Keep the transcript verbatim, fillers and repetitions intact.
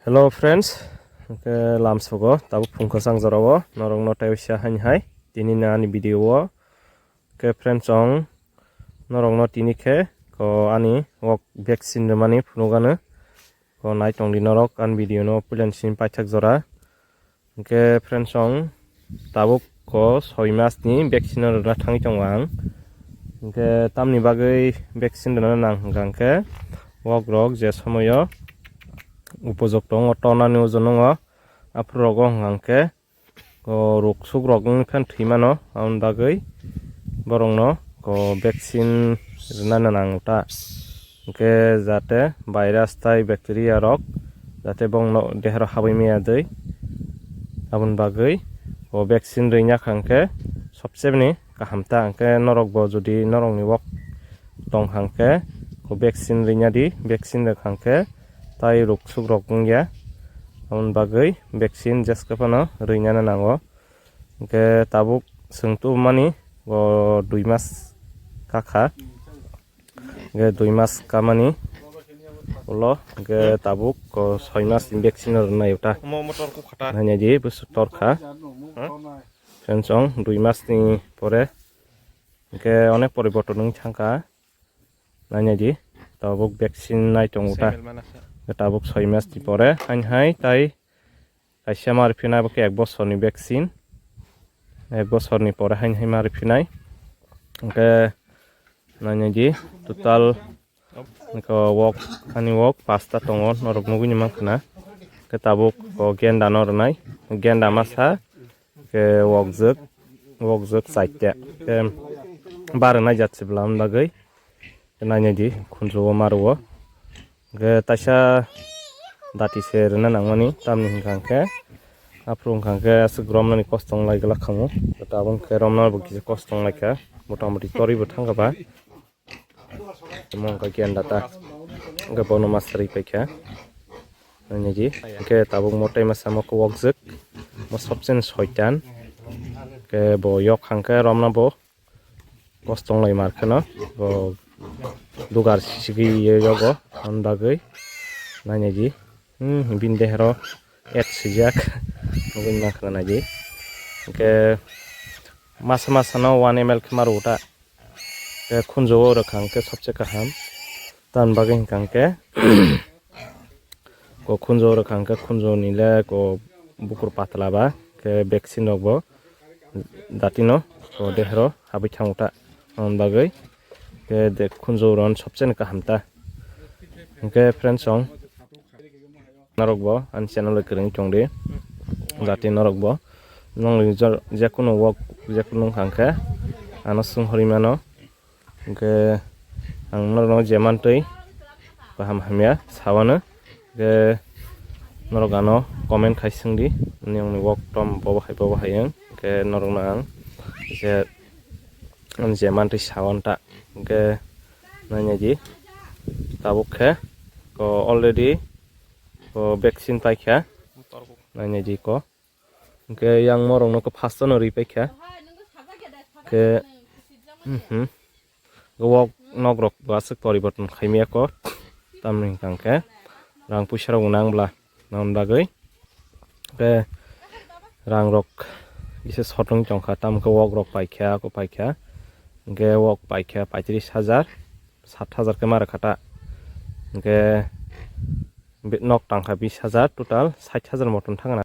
Hello friends, hwnkhe lamsogo tabuk phungkha sangjorao norokno tei waisa haini hai tini ni ani video o. Hwnkhe friends, ang norokno tini khe ko ani wok vaccine rwmani phunukgano ko naitongdi norok ani video no puila ni simi paithak jora. Hwnkhe friends, ang tabuk ko soi mas ni vaccine rwna thangwi tongo ang. Hwnkhe tamni bagwi vaccine rwna nang hwnkha hwnkhe wok rok je somoyo upojok tongo, tonani ojon wngo, aphuru rogo hwnkha hwnkhe ko ruk suk rok wng khe thwi mano, aboni bagwi borokno ko vaccine rwna nang ta. Hwnkhe jate virus tai bacteria rok jate bongno dehero habwi maya dei, aboni bagwi o vaccine rwina kha hwnkhe sobseni kaham ta. Hwnkhe norokbo jodi norokni wok tong hwnkhe ko vaccine rwina di, vaccine rwkha hwnkhe tai ruk suk rok wngya, aboni bagwi vaccine jeska phano rwina nango. Hwnkhe tabuk chwng tubumani o dui mas kakha. Hwnkhe dui mas kamani ulo hwnkhe tabuk o soi mas ni vaccine rwnai ta. Omo, omo torkha kha ta. Nainai di, busu torkha. Ha? Friends, ang dui mas ni pore hwnkhe onek poriborton wng thangkha. Nainai di, tabuk vaccine nai tongo ta. Hwnkhe tabuk soi mas ni pore haini hai tai kaisa ma rwphinai, abo khe ek bosorni vaccine. Ek bosorni pore haini hai ma rwphinai. Hwnkhe nainai di, total wok, ani wok pasta tongo, norok nugwi ni mankha na. Hwnkhe tabuk o genda no rwnai, genda masa, hwnkhe wok jwk, wok jwk chaita. Hwnkhe ba rwnai jat se bwlam bagwi. Nainai di, khunju o ma rwo. Hwnkhe taisa dati se rwna nangmani, tamni hwnkha hwnkhe aphuru hwnkha hwnkhe aswk romnani kosto wng lai glak khamu. Tabuk hwnkhe romna bo kisa kosto wng lai kha, mota moti torwi bo thang kha ba. Omo wngkha genda ta, hwnkhe bono ma sari paikha. Nainai di, hwnkhe tabuk mo tai masa mo khe wok jwk, mo sobsen soitan. Hwnkhe bo yok hwnkhe romna bo. Kostong lai mar kheno, bo dugar sigwi ye yogo, ang bagwi nainai di. Hmm, bini dehero et swijak, nugwi ma khna nai di. Hwnkhe masa masa no one M L khe ma rwo ta. Hwnkhe khunju o rwkha hwnkhe sobse kaham. Tamni bagwi hwnkha hwnkhe, ko khunju rwkha hwnkhe khunju ni le ko bukur patla ba khe vaccine rok bo dati no ko dehero habwi thango ta. Aboni bagwi khe de khunju rok sobse no kaham ta. Hwnkhe friends, song norok bo ani channel o kwrwng tong di, dati norok bo nong je kunu wok je kunu wngkha hwnkhe ano swng horwi mano. Hwnkhe ang norokno je mantwi kaham hamya sawano, hwnkhe norok ano comment khai swngdi, nini wngni wok tom bobo hai bobo hai wng, hwnkhe norokno ang je, je mantwi sawan ta, hwnkhe nainai di, tabuk khe ko already ko vaccine paikha, nainai di ko. Hwnkhe yang morokno khe first-o no ripaikha. Khe, mhm. Wok nok rok bo aswk poriborton khaimaya kho. Tamni hwnkha hwnkhe rang puisa rok nang bla, nang bagwi. Khe rang rok kisa short wng tongkha, tamo khe wok rok paikha, ako paikha. Hwnkhe wok paikha paitris hajar, sat hajar khe ma rwkha ta. Hwnkhe nok tangkha bis hajar, total sait hajar motom thangna.